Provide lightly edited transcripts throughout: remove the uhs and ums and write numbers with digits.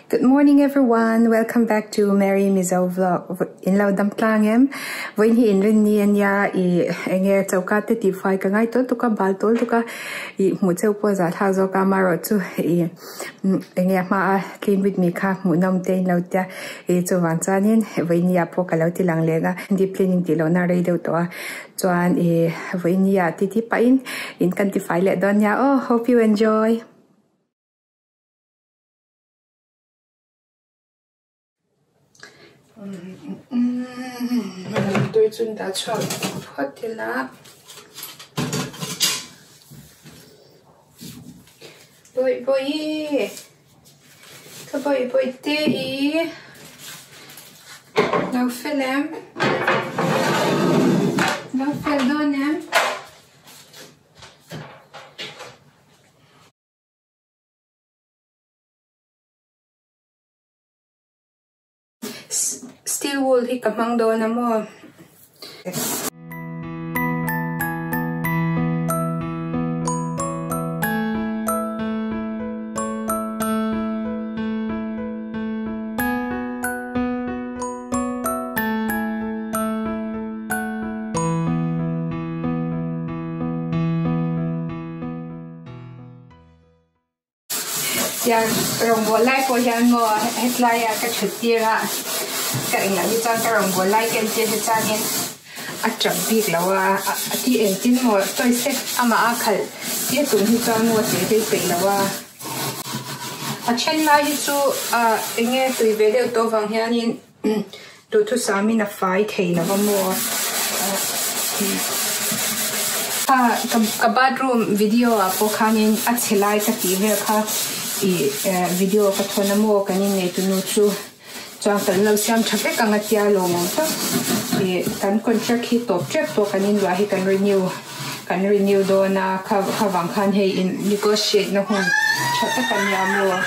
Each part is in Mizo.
Good morning everyone, welcome back to Mary Mizo vlog. In lo dam tlang em? Vawiin hi inrin ni ania i enge choka te tihfai ka ngai tawl tuk a, bal tawl tuk a, i hmuh cheu pawh zah thlak zawk a, amaherawhchu i enge a hma a clean with me kha hmuhnawm te in lo tia i chuvang chuanin vawiin ni ah pawh ka lo ti lang leh a, deep cleaning tih lohna rei deuh tawh a, chuan i vawiin ni ah titi pahin in kan tifai leh dawn nia aw, hope you enjoy. Tui chu dah chhuak phawt ila bawih bawih ka bawih bawih te i lo fel em lo fel dawn em. Steel wool hi ka hmang dawn a maw? Tiang rawngbâwl lai pawh hian maw hetlai a ka ṭhut tir a ka engah hi chuan ka rawngbâwl lai ka entir hi chuanin a ṭap bik lo a a ti engtin maw toy set amah a khalh tir tum hi chuan maw tih hlei peih lo a a then lai hi chu ah eng nge tui ve deuh tawh vang hianin Duhthusam in a fai thei lo va maw? Kha ka bathroom video ah pawh khanin a chhe lai ka tih vel kha ih video ka thawn a maw kan innei tunu chu chuan kan lo siam tha vek ang a tia lawmawm tak ih kan contract hi tawp tep pawh kan inluah hi kan renew kan renew dawn a kha kha vang khan hei in negotiate na hun tha tak a nia maw?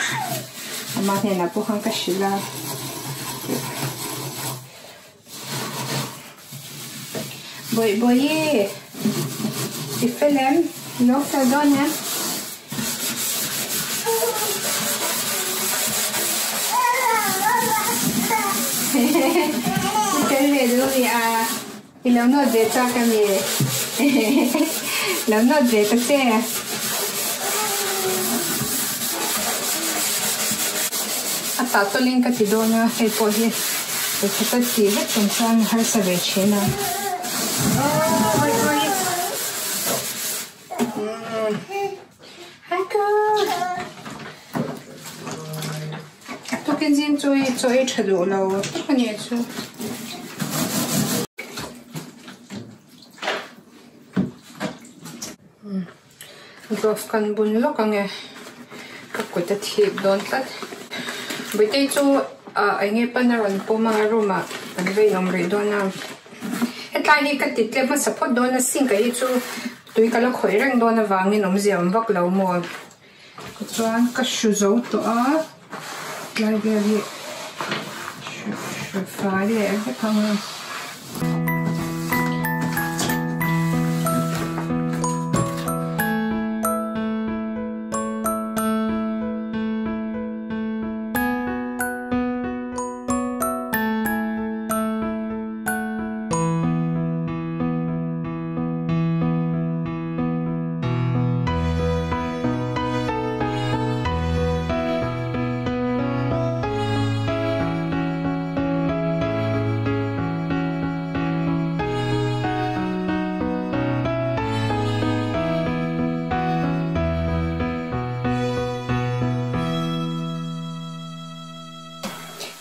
Ama hnenah pawh khan ka hrilh a. Bawih bawihi i fel em? I lo fel dawn em? I fel ve duh mi a? I lo nawt ve chak a mi? Lo nawt ve ta che. A tah tawlin ka ti dawn a, hei pawh hi pakhat a tih vek tum chuan harsa ve thin a. Awi awi. Hi ka. Tukin zing chu i chaw ei tha duh lo tak a nih chu. Glove kan bun lawk ang e ka kut a thip dawn tlat. Bawihtei chu ah eng nge pan a rawn pawm a room ah kan va inawm rih dawn a. Hetlai hi ka ti tlem hmasa phawt dawn a sink ah hi chu tui ka la khawih reng dawn avangin awmzia awm vak lo maw. Tichuan ka hru zo tawh a tlai vel hi hru fai leh vek ang a.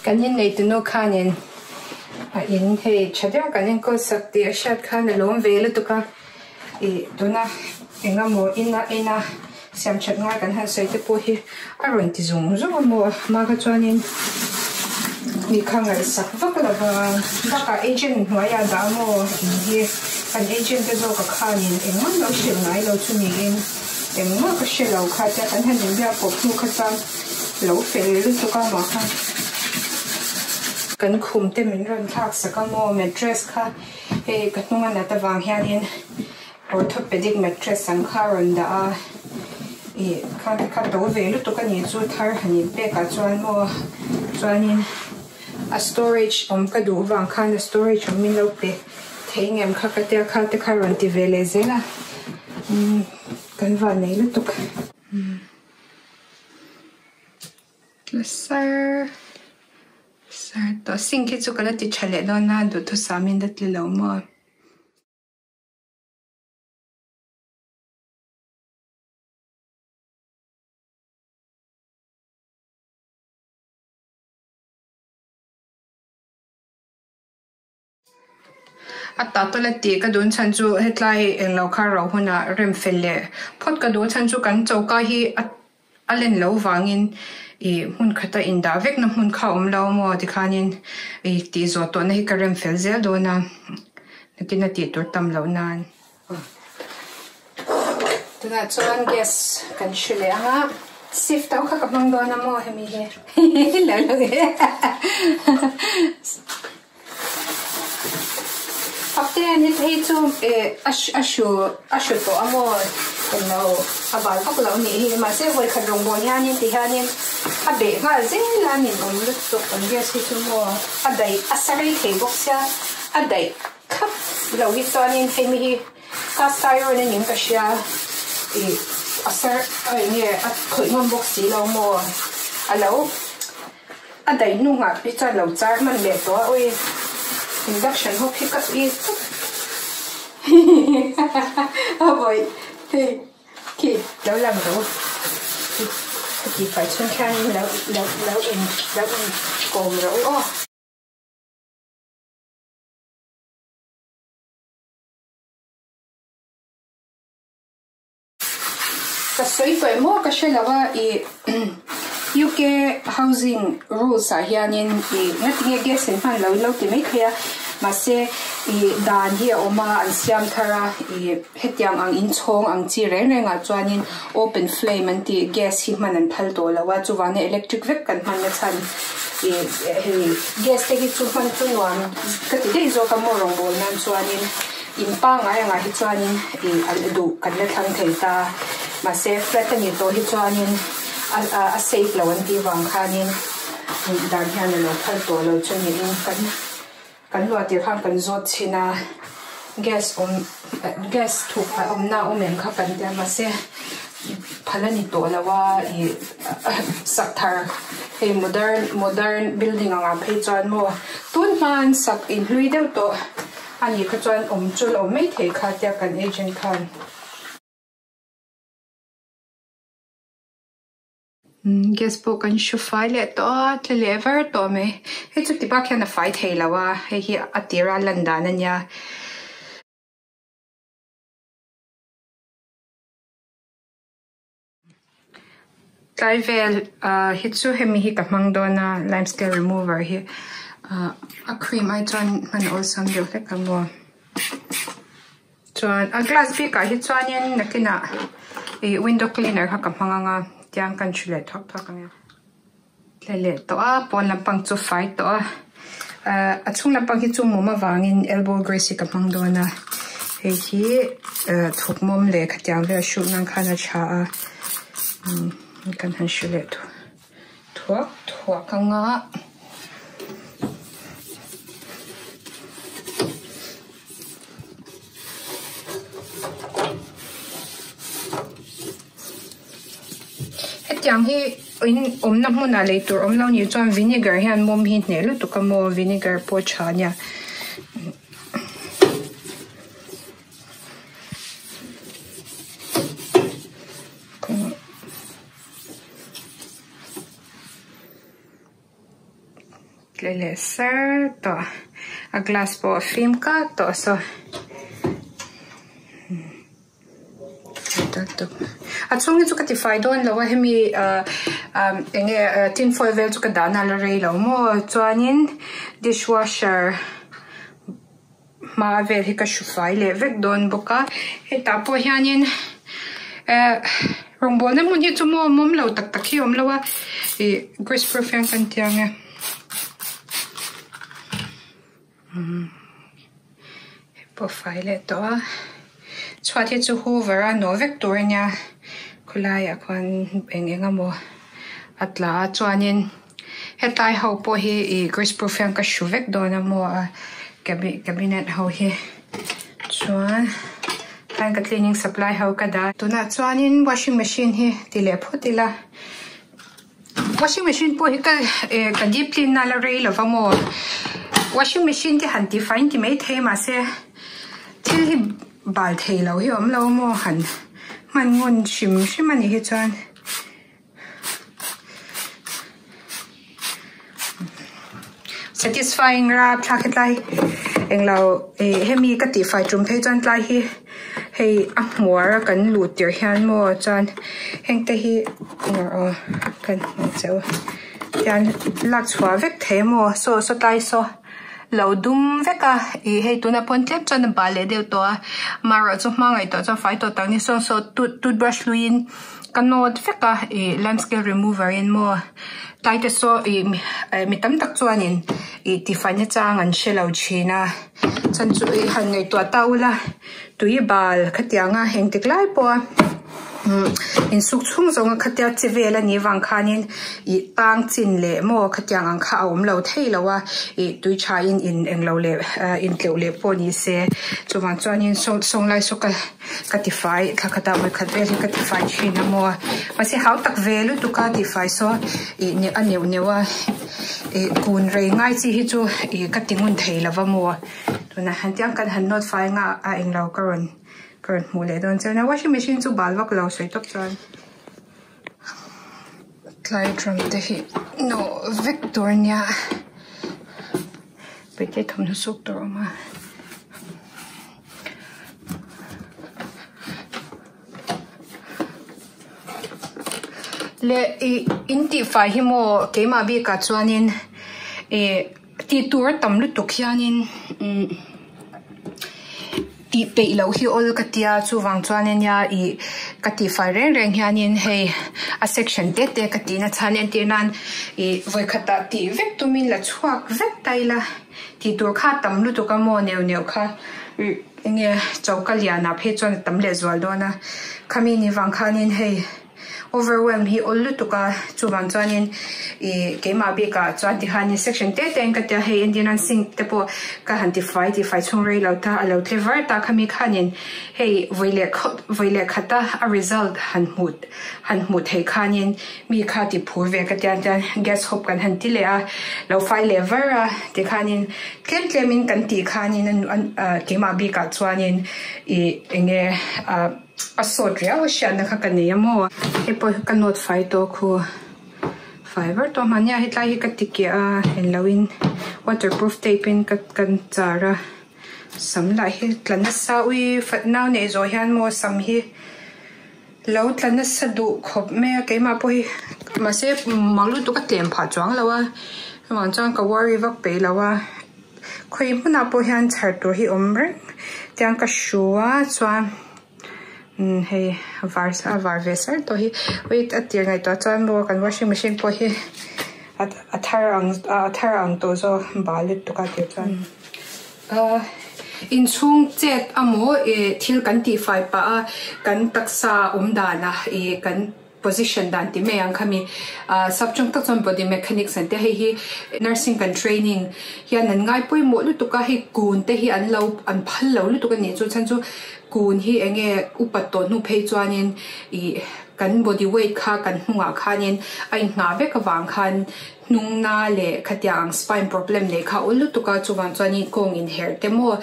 Kan inneitunu khanin a in hei tha deuh kan enkawl sak tih a hriat khan a lawm ve lutuk a. Ih tuna eng emaw ina ena siam that ngai kan han sawi te pawh hi a rawn ti zung zung a maw hma kha chuanin mi kha ngaihsak vak lo va bakah agent hnuaiah dah a maw in hi kan agent te zawk a khanin engmah lo hrilh ngai lo chu niin engmah ka hre lo kha tia kan han inbiak pawp hnu kha chuan lo fel lutuk a mah kha kan khum te min rawn thlak sak a maw mattress kha. Hei ka hnung a nat avang hianin orthopedic mattress ang kha a rawn dah a, Ih kha te kha to ve lutuk a nih chu thar han in pek ah chuan maw chuanin a storage awm ka duh vang khan a storage awm min lo pe thei ngem kha ka tia kha te kha rawn ti ve leh zel a umm kan van nei lutuk. La sar sar tawh sink hi chu ka la ti tha leh dawn a duhthusam in la ti lo maw. A tah tawlh a tih ka duh chhan chu hetlai englo kha ro hunah rem fel leh phawt ka duh chhan chu kan choka hi a a len loh vangin ih hmun khata indah vekna hmun kha a awm lo maw tikhanin ih tih zawh tawhna hi ka rem fel zel dawn a nakin a tih tur tam loh nan. Tunah chuan gas kan hre leh ang a, sieve tho kha ka hmang dawn a maw hemi hi lo lo e Fakte an heti hei chu eh a a hru a hru tawh a maw englo a bal vak lo anih hi mahse vawikhat rawngbâwl hianin ti hianin a beh nghal zel a nin awm lutuk ang gas hi chu maw a daih a sa rei thei bawk sia a daih Thlap lo hi chuanin hei mi hi cast iron a ning ka hria ih a sar a eng nge a khawih ngam bawk si lo maw a lo a daih hnungah hi chuan lo char hman leh tawh a awi induction hob hi ka ui tawp a vawi hei khi lo lang ro heti fai chhung khianin lo lo lo in lo in kawm ro aw. Ka sawi tawh em aw ka hre lo a ih UK housing rules ah hianin ih ngatinge gas in hman lo in lo ti mai thei a mahse ih dan hi a awm a an siam thar a ih hetiang ang inchhawng ang chi reng reng ah chuanin open flame an tih gas hi hman an phal tawh lo a chuvangin electric vek kan hman na chhan ih hei gas te hi chu hman chu nuam ka ti daih zawk a maw rawngbâwl nan chuanin in pangngai angah hi chuanin ih a duh kan la thlang thei ta mahse flat a nih tawh hi chuanin a a safe lo an tih vang khanin dan hian a lo phal tawh lo chu niin kan Kan luah tir khan kan zawt chhin a, gas awm gas thuk a awmna a awm em kha kan tia mahse phal a ni tawh lo a ih sak thar hei modern modern building ang ah phei chuan maw tun hma an sak inhlui deuh tawh a nih kha chuan awm chu la awm mai thei kha tia kan agent khan. Gas pawh kan hru fai leh tawh a tle leh var tawh mai hei chu ti bak hian a fai thei lo a hei hi a tira lan dan a nia. Tlai vel ah hi chu hemi hi ka hmang dawn a lime scale remover hi ah a cream ai chuan hman awlsam deuh hlek a maw. Chuan a glass bikah hi chuanin nakinah ih window cleaner kha ka hmang ang a tiang kan hru leh thuak thuak ang e. Tle leh tawh a pawn lampang chu fai tawh a ah a chhung lampang hi chu mum avangin elbow grease hi ka hmang dawn a hei hi ah thuk mawm leh khatiang vel hruk nan khan a tha a umm kan han hru leh thuak thuak ang a. Hetiang hi in awmna hmunah lei tur awm lo nih chuan vinegar hian mawm hi hneh lutuk a maw vinegar pawh a tha a nia. Tle leh sar tawh a glass pawh a fim kak tawh saw a chhung hi chu ka ti fai dawn lo a hemi ah ah eng nge tin foil vel chu ka dah na la rei lo maw chuanin dishwasher hma vel hi ka hru fai leh vek dawn bawk a hetah pawh hianin eh rawngbawlna hmun hi chu maw mawm lo tak tak hi a awm lo a ih grease proof hian kan tia ang e umm hei pawh a fai leh tawh a chhuat hi chu hoover a nawh vek tur a nia. Khawlaiah khuan eng eng emaw a tla a chuanin hetlai ho pawh hi ih grease proof hian ka hru vek dawn a maw a cabinet ho hi chuan khan ka cleaning supply ho ka dah a tunah chuanin washing machine hi ti leh phawt ila washing machine pawh hi ka eh ka deep clean na la rei lova maw washing machine te han ti fai in ti maithei mahse thil hi. Bal thei lo hi awm lo maw han hman ngun hrim hrim a nih hi chuan satisfying rapthlak hetlai englo ih hemi ka tihfai tum phei chuan tlai hi hei a hmuar a kan luh tirh hian maw chuan heng te hi aw kan hmu cheu hian lak chhuah vek thei maw saw saw tlai saw. Lo dum vek a, ih hei tunah pawn tlem chuan a bal leh deuh tawh a, amaherawh chu hma ngaihtuah chuan fai tawh tak ni sawn saw tooth toothbrush hluiin ka nawt vek a, ih lime scale remover in maw tlai te saw ih mi tam tak chuanin ih tifaina chang an hre lo thin a, chhan chu ih han ngaihtuah ta ula tui bal khatianga engtik lai pawha. Insuk chhung zawnga khatia che vel a nih vang khanin ih tang chin leh maw khatiang ang kha a awm lo thei lo a ih tui tha in in englo leh in tleuh leh pawh ni se chuvang chuanin saw sawnglai saw ka ka tifai thla khatah vawi khat vel hi ka tifai thin a maw mahse hau tak ve lutuk a tifai saw ih a neuh neuh a ih kun rei ngai chi hi chu ih ka ti ngun thei lo va maw tunah han tiang kan han nawt fai anga a englo ka rawn. Ka rawn hmuh leh dawn chuan a washing machine chu bal vak lo sawi tawp chuan tlai drum te hi nawh vek tur ania paite thawmhnaw suk tur a awm a. Leh ih in tihfai hi maw keimah bikah chuanin ih. Tih tur a tam lutuk hianin umm tih peih loh hi awl ka tia chuvang chuan ania ih ka tihfai reng reng hianin hei a section te te ka tihna chhan entir nan ih vawikhatah tih vek tumin la chhuak vek ta ila tih tur kha a tam lutuk a maw neuh neuh kha ih enge choka lianah phei chuan a tam lehzual dawn a khami ni vang khanin hei. Overwhelm hi awl lutuk a, chuvang chuanin ih keimah bikah chuan tikhanin section te te in ka tia hei entir nan sink te pawh ka han tifai tifai chhung rei lo ta a lo tle var ta khami khanin hei vawi leh khawp vawi leh khata a result han hmuh han hmuh theih khanin mi kha ti phur ve ka tia chuan gas hob kan han ti leh a lo fai leh var a tikhanin tlem tlem in kan tih khanin a keimah bikah chuanin ih enge ah. A sawt riau a hriatna kha ka nei a maw? Hei pawh hi ka nawt fai tawh khu fai var tawh hmania hetlai hi ka ti keh a englo in waterproof tape in ka kan char a sam lah hi tla nasa ui fat nau neih zawh hian maw sam hi lo tla nasa duh khawp mai a keimah pawh hi mahse mak lutuk a tlem phah chuang lo a chuvang chuan ka worry vak peih lo a. Khawi hmunah pawh hian chhar tur hi awm reng tiang ka hru a chuan umm hei var a var ve sar tawh hi wait a tir ngaihtuah chuan maw kan washing machine pawh hi a thar ang a thar ang tawh zawk bal lutuk a tir chuan ahh inchhung chet amaw ih thil kan tihfai pah a kan taksa awm danah ih kan. Position dan ti mai ang khami subject tak chuan body mechanics an tia hei hi nursing kan training hian an ngai pawimawh lutuk a hei kun te hi an lo an phal lo lutuk a nih chu chhan chu kun hi eng nge upat tawh hnu phei chuanin ih kan body weight kha kan hnungah khanin a inngah vek avang khan hnung na leh khatiang ang spine problem nei kha a awl lutuk a chuvang chuanin kawng inherh te maw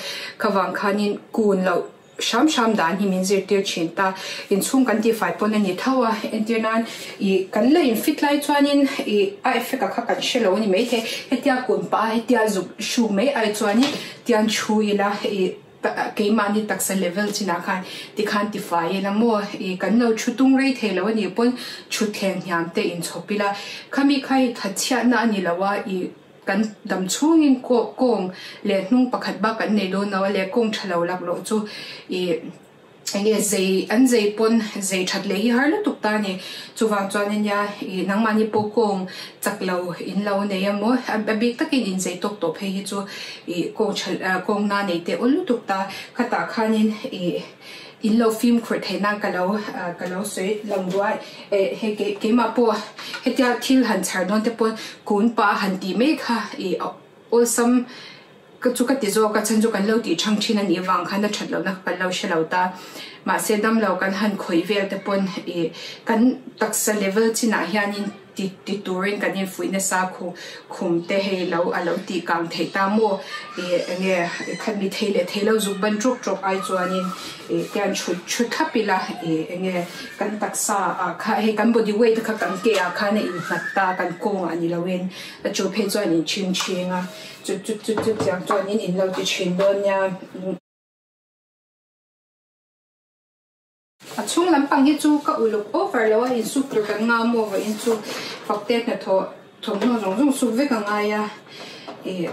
khavang khanin kun loh Hram hram dan hi min zirtir thin ta. Inchhung kan tihfai pawn a ni tho a, entir nan ih kan la infit lai chuanin ih a effect a kha kan hre lo a ni maithei. Hetia kun pah a hetia zuk hruk mai ai chuanin tiang thu ila ih keimahni taksa level chinah khan tikhan tifai ila maw ih kan lo thu tung rei thei lo a nih pawn thutthleng hniam te inchhawp ila khami kha hi thatchhiatna a ni lo a ih. Kan dam chhungin kawng leh hnung pakhat bak kan nei dawn lo a leh kawng tha lo laklawh chu ih enge zei an zei pawn zei that leh hi har lutuk ta a ni. Chuvang chuan ania ih nangmahni pawh kawng chak lo in lo nei a maw a bik takin in zei tawk tawh phei hi chu ih kawng tha kawng na nei teh awl lutuk ta. Khatah khanin ih. In lo fimkhur theih nan ka lo ka lo sawi lang duh a, eh hei kei keimah pawh hetia thil han chhar dawn te pawn kun pah a han tih mai kha ih awlsam ka chu ka ti zawk a, chhan chu kan lo tih thang thin a nih vang khan a that lohna kha kan lo hre lo ta. Mahse damlo kan han khawih vel te pawn ih kan taksa level chinah hianin. Ti ti turin kan infuih nasa khu khum te hei lo a lo tih kang theih ta maw? Ih enge khat mi thei leh thei lo zuk ban ṭawk ṭawk ai chuanin ih tian chhut chhut thlap ila ih enge kan taksa ah kha hei kan body weight kha kan ke ah khan a innghat ta kan kawngah ni loin a chu phei chuan in chhing chhing a chu chu chu chutiang chuanin in lo ti thin dawn nia. A chhung lampang hi chu ka uluk over lo a, insuk tur kan ngam maw vawiin chu Fakte hnathawh thawmhnaw zawng zawng suk vek a ngai a, ih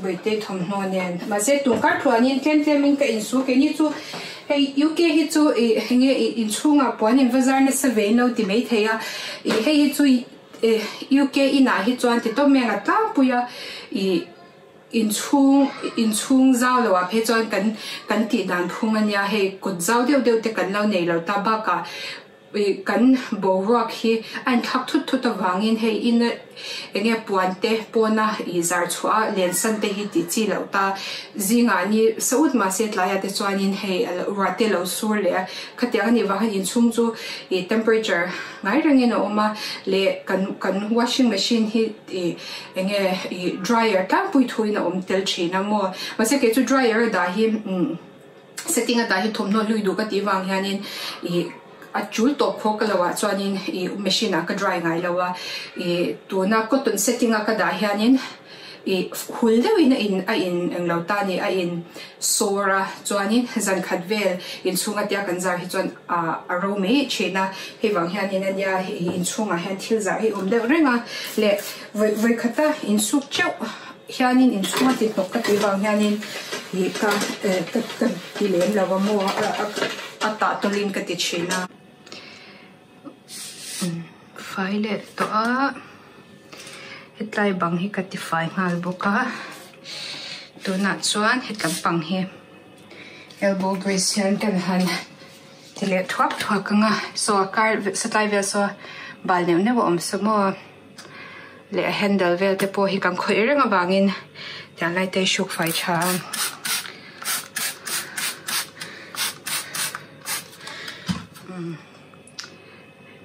Bawihte thawmhnaw nen. Mahse tungkar tluanin tlem tlemin ka insuk keini chu hei UK hi chu ih enge ih inchhungah puan in va zar nasa ve in lo ti maithei a, ih hei hi chu ih UK inah hi chuan ti tawp mai ang a tlangpui a ih. Inchhung inchhung zau loh ah phei chuan kan kan tih dan phung a nia, hei kut zau deuh deuh te kan lo nei lo ta bakah ih kan boruak hi a inthlak thut thut avangin hei in eng nge puan te pawna ih zar chhuah a len san te hi tih chi loh ta zingah ni saut mahse tlaiah te chuanin hei ruah te lo sur leh a khatiang a nih vang hian inchhung chu ih temperature ngai rengin a awm a leh kan kan washing machine hi ih Enge i dryer tlangpui thuin a awm tel thin a maw? Mahse kei chu dryer a dah hi umm setting a dah hi thawmhnaw hlui duh ka tih vang hianin ih a chul tawp khawk ka lo ah chuanin ih machine ah ka dry ngai lo a, ih tuna cotton setting a ka dah hianin ih hul deuhin a in a in englo ta a ni a in sawr a chuanin zan khat vel inchhung atia kan zar hi chuan ah a ro mai thin a, hei vang hianin ania ih inchhungah hian thil zar hi awm deuh reng a leh vawi vawi khata insuk teuh hianin inchhung a ti hnawk ka tih vang hianin ih ka eh ka ka ti lem lo a maw a tah tawlhin ka ti thin a. Fai leh tawh a hetlai bang hi ka ti fai nghal bawk a tunah chuan hetlam pang hi elbow grease hian kan han ti leh thuak thuak ang a saw a kar satlai vel saw bal neuh neuh a awm saw maw leh a handle vel te pawh hi kan khawih reng avangin tiang lai te hi hruk fai tha a.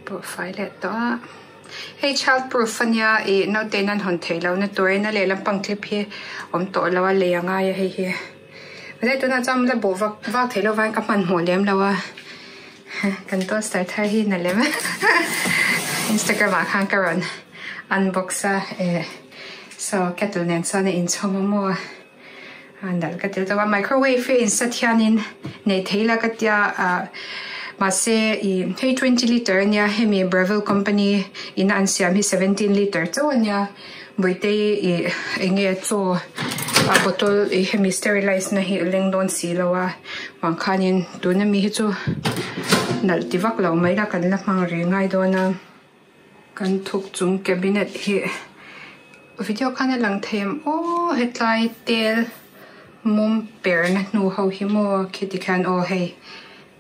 Pawh fai leh tawh a hei child proof ania ih naute in an hawn theih lohna turin a lehlam pang clip hi awm tawh lo a lei a ngai a hei hi mahse tunah chuan la bawh vak vak theih loh vangin ka hmanhmawh lem lo a kan toaster thar hi na lem instagram ah khan ka rawn unbox a eh saw kettle nen chuan a inchhawm a maw. A nalh ka tel tawp a microwave hi in sat hianin neih theih ila ka tia ah mahse ih hei twenty litre ania hemi Breville company in a an siam hi seventeen litre chauh ania Bawihte-i ih eng nge chaw a bottle ih hemi sterilize na hi a leng dawn si lo a vang khanin tuna mi hi chu nalh ti vak lo mai la kan la hmang rih ngai dawn a. Kan thuk chung cabinet hi video khan a lang thei em aw hetlai tel mawm perna hnu ho hi maw khiti khian aw hei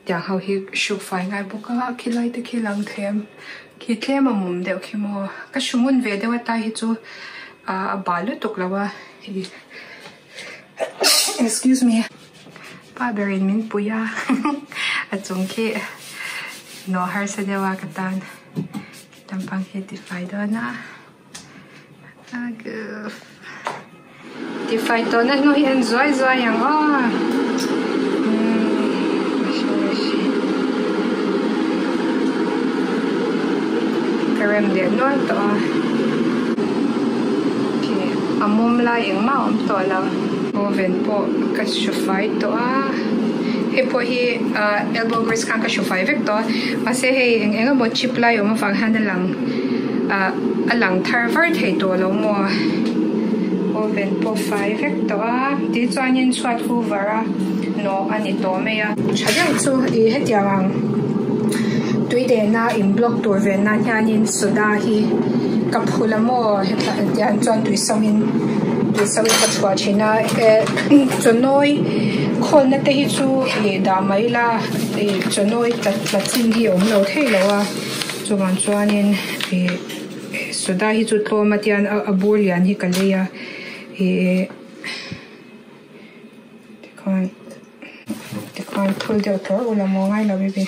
tiang ho hi hruk fai ngai bawk a khilai te khi lang thei em khi tlem a mawm deuh khi maw ka hru ngun ve deuh a tlai hi chu a bal lutuk lo a excuse me. Pa berin min pui a a chung khi nawh harsa deuh a ka tan lampang hi a tifai dawn a tifai tawhna hnu hi an zuai zuai ang aw ka rem leh nual tawh a a mawm lai engmah a awm tawh lo. Oven pawh ka hru fai tawh a hei pawh hi ah elbow grease khan ka hru fai vek tawh a mahse hei eng eng emaw chip lai awm avang hian a lang ah a lang thar var thei tawh lo maw oven pawh fai vek tawh a tih chuanin chhuat hoover a nawh a ni tawh mai a. Tha deuh chu ih hetiang ang tui dehna in block tur ven nan hianin soda hi. ka phul a maw hetlai ah hian chuan tui so in tui so in ka chhuah thin a eh chawnawi khawlna te hi chu ih dah mai ila ih chawnawi tla tla chin hi a awm lo thei lo a chuvang chuanin ih soda hi chu tlawm a tian a bur lian hi ka lei a ih tikhan tikhan phul deuh tawh ula maw ngai lo baby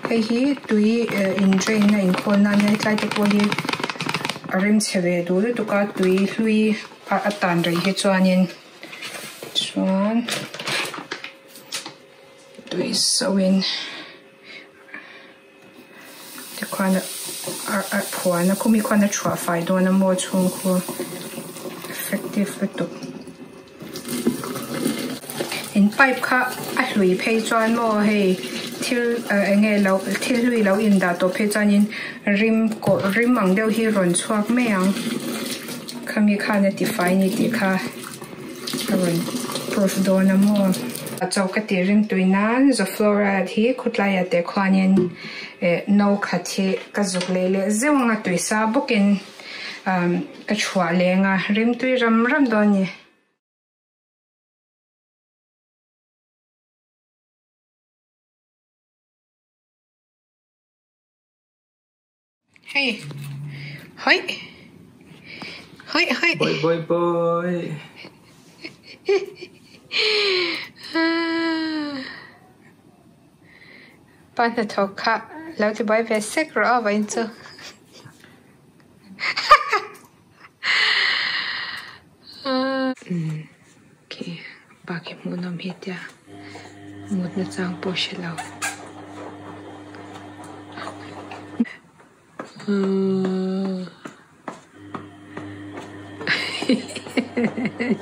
hei hi tui eh in drain na inkhawl na ania hetlai te pawh hi a rem chhe ve duh lutuk a tui hlui a a tan rei hi chuanin chuan tui so in. Tikhuan a a phuan a khumi khuan a thuah fai dawn a maw chhung khu effective lutuk. In pipe kha a hlui phei chuan maw hei thil eh eng nge lo thil hlui lo indah tawh phei chuanin rim kawh rim ang deuh hi rawn chhuak mai ang khami khan a tifai ni tih kha. A rawn proof dawn a maw? Chaw ka tih rim tui nan Zoflora hi khawtlaiah teh khuanin eh no khat hi ka zuk leh leh zeuh anga tuisa bawkin ka chhuah leng a, rim tui ram ram dawn a ni. Hei hawih hawih hawih. Bawih bawih bawih. Pa hnathawk kha lo ti buai ve sek rawh a vawiin chu. Umm khi pa khi hmuhnawm hi tia mutna chang pawh hre lo.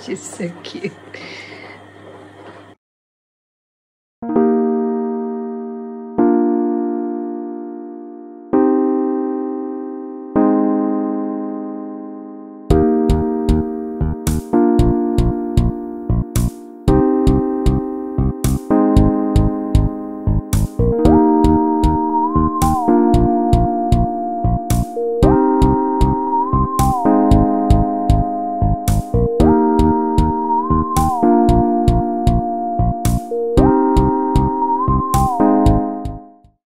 She's so cute.